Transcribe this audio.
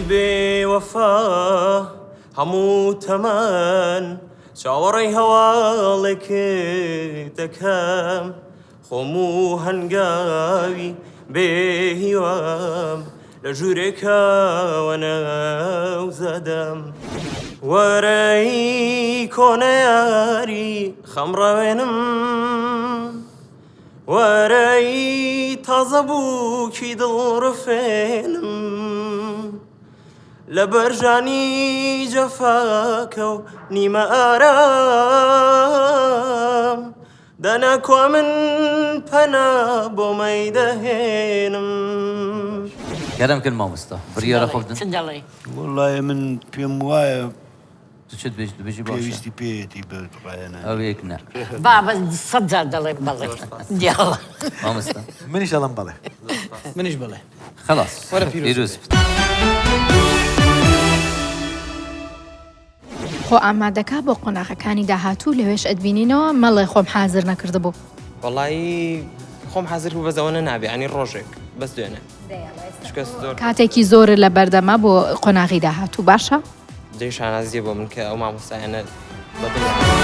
بێ وەفا هەموو تەمەن چاوەڕێی هەواڵێکت دەکەم خۆم و هەنگاوی بێ هیوام لە ژوورێکەوە نەوزەدەم وەرەی کۆنەیاری خەمڕەوێنم وەرەی تازە بووکی دڵڕفێنم لە بەرژانی جەفاکە و نیمە ئارام دەنا کوا من پەنا بۆ مەی دەهێنم. کەرەم کن مامۆستا بریارە خۆ بدەن. چ دەڵێی؟ وەڵای من پێم وایە تو چت بێژ دبێژی باشە. پێویستی پێیەتی بە ڕاهێنانی. ئەو یەک نا. بابە سەد جار دەڵێم بەڵێ. دیاڵە. مامۆستا. منیش ئەڵێم بەڵێ. منیش بەڵێ. خەڵاس. وەرە پیرۆز پیرۆز بێت. خۆ ئامادەکە بۆ قۆناغەکانی داهاتوو لەوێش ئەتبینینەوە مەڵێ خۆم حازر نەکردبوو. وەڵایی خۆم حازر بوو بەس ئەوەنە نابێ یانی ڕۆژێک بەس دوێنێ چونکە زۆر کاتێکی زۆرت لە بەردەمە بۆ قۆناغی داهاتوو باشە؟ جێی شانازیە بۆ من کە ئەو مامۆستایانە بە دڵیان.